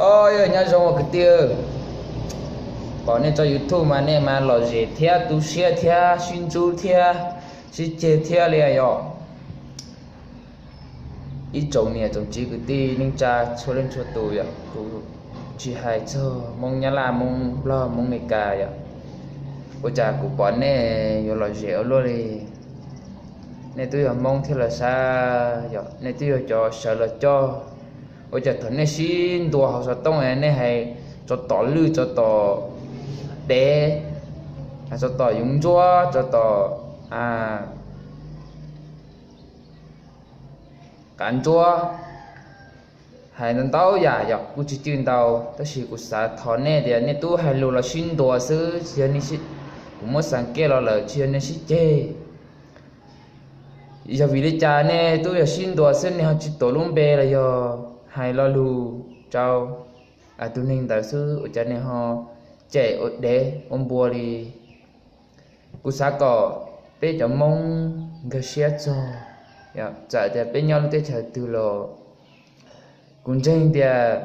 Os, yog nyob zoo ua kwv tij, pom nej tso YouTube mas nej mas lom zem thiab tu siab thiab sib ntxub thiab sib ceg thiab li yom. Ib tsoom niam tsoom txiv kwv tij neej tsa txhua leej txhua tus yom, kuv tsis hais txog Hmoob Nyab Laj, Hmoob Nplog, Hmoob Meskas yom, ua cas kuv pom nej yuav lom zem ua luaj li. Nej twb yog Hmoob thiab los sav yom, nej twb yog cov sawv los coj, ua cas thaum nej sib ntuas hauv xov tooj nej hais tso tom lwj, tso tom dev, tso tom yoov ntsuab, tso tom qav ntsuab, hais ntau ntau yam yom, kuj tsis cwj ntau, tab sis kuv xav thov nej tias nej twb hais lus los sib ntuas xwb, tsis yog, kuv muab xav kiag los lawm tsis yog nej sib ceg. Yog vim li cas nej twb yog sib ntuas xwb nej ho tsis tuav lub npe los yog hais lo lus rau tus neeg ntawd xwb, ua cas nej ho cem ua dev ua npua li? Kuv xav kom peb cov Hmoob nkag siab txog, txawm tias peb nyob lub teb chaws twg los kuv ntseeg tias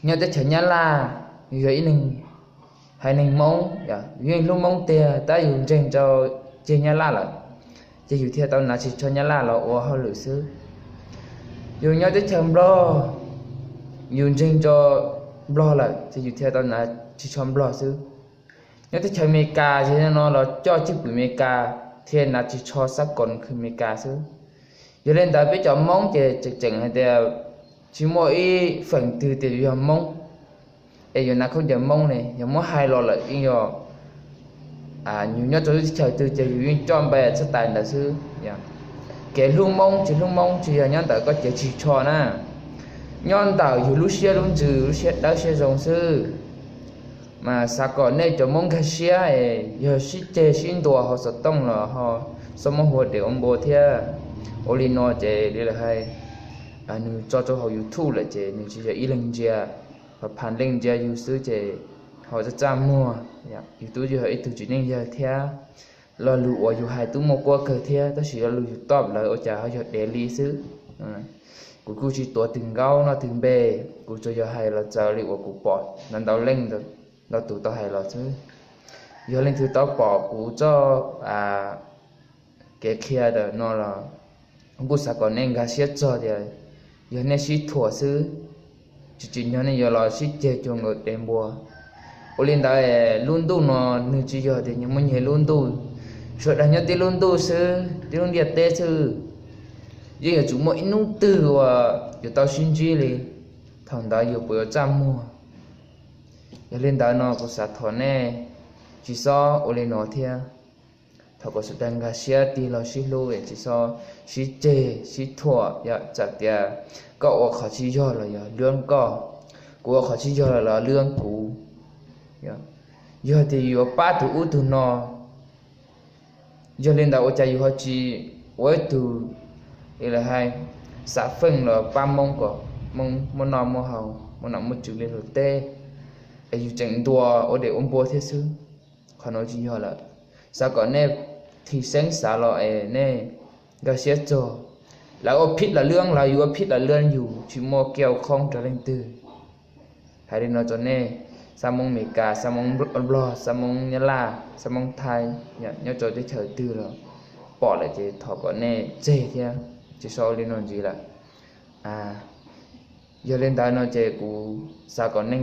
nyob teb chaws Nyab Laj yus yog ib neeg haiv neeg Hmoob, yus yeej hlub Hmoob tiag, tab yus ntseeg rau ceg Nyab Laj lawm, ces yus thiaj tau hnav ris tsho Nyab Laj los ua hauj lwm xwb. Yus nyob teb chaws Nplog, yus ntseeg rau Nplog lawm ces yus thiaj tau hnav ris tsho Nplog xwb. Nyob teb chaws Amelikas ces no los coj cwj pwm Amelikas thiaj hnav ris tsho xab kom khw Amelikas xwb. Yog li ntawd peb cov Hmoob ces tseem tseem hais tias tsis muaj ib feem twg tias yus yog Hmoob es yuav hnav khaub ncaws Hmoob li. Yog muab hais los lawm yeej yog yus nyob rau lub teb chaws twg ces yus yeej coj npe txoj tais ntawd xwb. Kev hlub Hmoob tsis hlub Hmoob tsis yog nyob ntawm koj cev ris tsho na, nyob ntawm yus lub siab lub ntsws, lub siab dawb siab zoo xwb. Mas xav kom nej cov Hmoob nkag siab, yog sib ceg sib ntuas hauv xov tooj los ho xob muab hu ua dev ua npua thiab. Ua li no ces li lawv hais, nws tso rau hauv YouTube lawm ces nws tsis yog ib leeg ntsia, pha pha leej ntsia yus xwb ces ho txaj txaj muag. Yus twb yog ib tug txiv neej yawg thiab, lo lus uas yus hais twb muaj kuab kawg thiab, tab sis lo lus yus toj lawv ua cas ho yog dev li xwb. Kuv kuj tsis tuav twg nkaub noj twg npe, kuv tsuas yog hais los txawv li uas kuv pom ntau ntau leej ntau tus tau hais los xwb. Yog leej twg tau pom kuv txoj kev qhia ntawm no los kuj xav kom nej nkag siab txog tias yog nej sib thuam xwb, tsis tsim nyog nej yuav los sib ceg cuag nkaus dev npua. Ua li ntawd lub ntuj no nws tsis yog tias nyias muaj nyias lub ntuj, sawv daws nyob tib lub ntuj xwb, tib lub ntiaj teb xwb. Yeej yuav tsum muaj ib hnub twg uas yuav tau sib ntsib li, thaum ntawd yus puas yuav txaj muag? Yog li ntawd no kuv xav thov nej tsis txhob ua li no thiab. Thov kom sawv daws nkag siab tig los sib hlub, tsis txhob sib ceg sib thuam. Yog txawm tias koj ua qhov tsis yog los yog lwm koj, kuv ua qhov tsis yog los lwm kuv, yog tias yuav pab tus ub tus no, yog li ntawd ua cas yus ho tsis ua ib tug, lawv hais, xav feej los pab Hmoob kom Hmoob muaj noj muaj haus, muaj nom muaj tswv li luag teb, es yus tseem ntuas ua dev ua npua thiab xwb. Qhov no tsis yog lawm. Xav kom nej thim xeeb xav los es nej nkag siab txog. Lawv ua phij los lwm lawv, yus ua phij los lwm yus, tsis muaj kiaj ua qhoob rau leej twg. Hais li no rau nej, xab Hmoob Meskas, xab Hmoob Nplog, xab Hmoob Nyab Laj, xab Hmoob Thaib, nyob rau teb chaws twg los pom lawm ces thov kom nej tseg thiab, tsis txhob ua li no ntxiv lawm. Yog li ntawd no ces kuv xav kom nej